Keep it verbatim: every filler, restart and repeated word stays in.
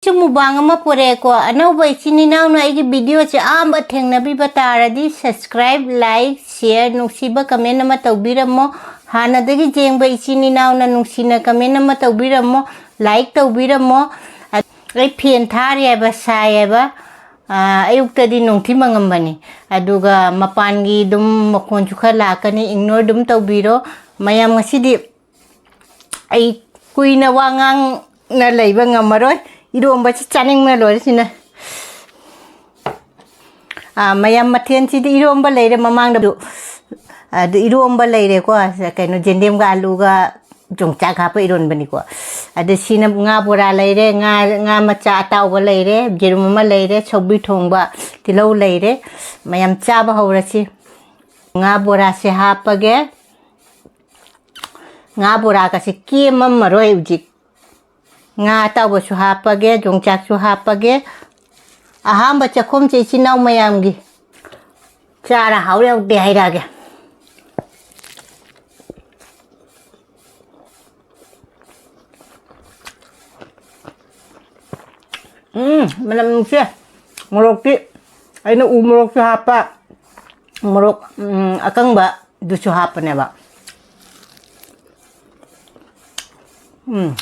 ꯁꯨ ꯃꯨꯕꯥꯡ ꯑꯃ ꯄꯨꯔꯛꯑꯦꯀꯣ꯫ ꯑꯅꯧꯕ ꯏꯆꯤꯟ ꯏꯅꯥꯎꯅ ꯑꯩꯒꯤ ꯚꯤꯗꯤꯑꯣꯁꯦ ꯑꯍꯥꯟꯕ ꯊꯦꯡꯅꯕꯤꯕ ꯇꯥꯔꯗꯤ subscribe, like, share, ꯅꯨꯡꯁꯤꯕ comment ꯑꯃ ꯇꯧꯕꯤꯔꯝꯃꯣ꯫ ꯍꯥꯟꯅꯗꯒꯤ ꯌꯦꯡꯕ ꯏꯆꯤꯟ ꯏꯅꯥꯎꯅ ꯅꯨꯡꯁꯤꯅ comment ꯑꯃ ꯇꯧꯕꯤꯔꯝꯃꯣ, like ꯇꯧꯕꯤꯔꯝꯃꯣ꯫ ꯑꯩ ꯐꯦꯟ ꯊꯥꯔꯤ ꯍꯥꯏꯕ, ꯁꯥꯏ ꯍꯥꯏꯕ꯫ ꯑꯥ, ꯑꯌꯨꯛꯇꯗꯤ ꯅꯣꯡꯊꯤ ꯃꯪꯉꯝꯕꯅꯤ, ꯑꯗꯨꯒ ꯃꯄꯥꯟꯒꯤ ꯑꯗꯨꯝ ꯃꯈꯣꯟꯁꯨ ꯈꯔ ꯂꯥꯛꯀꯅꯤ, ignore ꯑꯗꯨꯝ ꯇꯧꯕꯤꯔꯣ꯫ ꯃꯌꯥꯝ, ꯉꯁꯤꯗꯤ ꯑꯩ ꯀꯨꯏꯅ ꯋꯥ ꯉꯥꯡꯅ ꯂꯩꯕ ꯉꯝꯃꯔꯣꯏ꯫ ꯏꯔꯣꯝꯕꯁꯤ ꯆꯥꯅꯤꯡꯕꯅ ꯂꯣꯏꯔꯦ ꯁꯤꯅ꯫ ꯑꯥ, ꯃꯌꯥꯝ, ꯃꯊꯦꯜꯁꯤꯗꯤ ꯏꯔꯣꯝꯕ ꯂꯩꯔꯦ ꯃꯃꯥꯡꯗ꯫ ꯑꯗꯨ ꯏꯔꯣꯝꯕ ꯂꯩꯔꯦꯀꯣ꯫ ꯀꯩꯅꯣ, ꯌꯦꯟꯗꯦꯝꯒ ꯑꯂꯨꯒ ꯌꯣꯡꯆꯥꯛ ꯍꯥꯞꯄ ꯏꯔꯣꯟꯕꯅꯤꯀꯣ꯫ ꯑꯗꯨ ꯁꯤꯅ ꯉꯥ ꯕꯣꯔꯥ ꯂꯩꯔꯦ, ꯉꯥ, ꯉꯥ ꯃꯆꯥ ꯑꯇꯥꯎꯕ ꯂꯩꯔꯦ, ꯌꯦꯔꯨꯝ ꯑꯃ ꯂꯩꯔꯦ, ꯁꯧꯒ꯭ꯔꯤ ꯊꯣꯡꯕ, ꯇꯤꯜꯍꯧ ꯂꯩꯔꯦ꯫ ꯃꯌꯥꯝ, ꯆꯥꯕ ꯍꯧꯔꯁꯤ꯫ ꯉꯥ ꯕꯣꯔꯥꯁꯦ ꯍꯥꯞꯄꯒꯦ꯫ ꯉꯥ ꯕꯣꯔꯥꯒꯁꯦ ꯀꯦꯝꯃꯝꯃꯔꯣꯏ ꯍꯧꯖꯤꯛ꯫ ꯉꯥ ꯑꯇꯥꯎꯕꯁꯨ ꯍꯥꯞꯄꯒꯦ, ꯌꯣꯡꯆꯥꯛꯁꯨ ꯍꯥꯞꯄꯒꯦ꯫ ꯑꯍꯥꯟꯕ ꯆꯥꯛꯈꯨꯝꯁꯦ ꯏꯆꯤꯟ ꯏꯅꯥꯎ ꯃꯌꯥꯝꯒꯤ꯫ ꯆꯥꯔ ꯍꯥꯎ ꯌꯥꯎꯗꯦ ꯍꯥꯏꯔꯛꯑꯒꯦ꯫ ꯎꯝ, ꯃꯅꯝ ꯅꯨꯡꯁꯤ꯫ ꯃꯣꯔꯣꯛꯇꯤ ꯑꯩꯅ ꯎ ꯃꯣꯔꯣꯛꯁꯨ ꯍꯥꯞꯄ, ꯃꯣꯔꯣꯛ, ꯎꯝ, ꯑꯀꯪꯕꯗꯨꯁꯨ ꯍꯥꯞꯄꯅꯦꯕ꯫ ꯎꯝ,